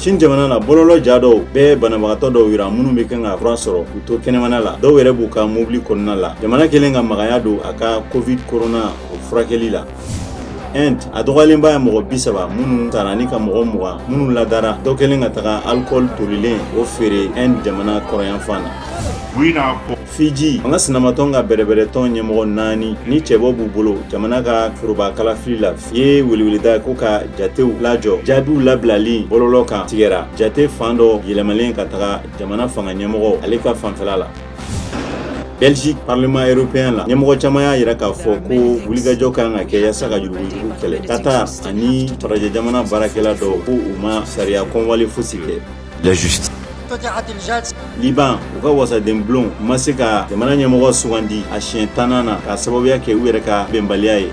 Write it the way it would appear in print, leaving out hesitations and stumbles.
Chine jamana la, bɔlɔlɔ ja dɔw bɛ banabagatɔ dɔw yira minnu bɛ kan ka fura sɔrɔ k'u to kɛnɛmana la, dɔw yɛrɛ b'u ka mobili kɔnɔna la. Jamana kɛlen ka magaya don a ka Covid corona o furakɛli la. Inde, a dɔgɔyalenba ye mɔgɔ 30 minnu sara ni ka mɔgɔ 20 minnu ladara, dɔ kɛlen ka taga alcool tolilen o feere Inde jamana kɔrɔnyanfan na. Fiji, fanga sinamatɔn ka bɛrɛbɛrɛtɔn ɲɛmɔgɔ naani ni cɛbɔ b'u bolo jamana ka foroba kalafili la, ye weleweleda ko ka jatew lajɔ. Jaabiw labilali bɔlɔlɔ kan tigɛra, jate fan dɔ yɛlɛmalen ka taga jamana fanga ɲɛmɔgɔ ale ka fanfɛla la. Belgique, Parlement européen la, ɲɛmɔgɔ caman y'a yira k'a fɔ ko wulikajɔ kan ka kɛ yaasa ka yuruguyurugu kɛlɛ. Qatar ani farajɛ jamana baarakɛla dɔw ko u ma sariya kɔnwale fosi kɛ. La justice. Liban, u ka wasaden bulon ma se ka jamana ɲɛmɔgɔ sugandi a siɲɛ 10nan na k'a sababuya kɛ u yɛrɛ ka bɛnbaliya ye.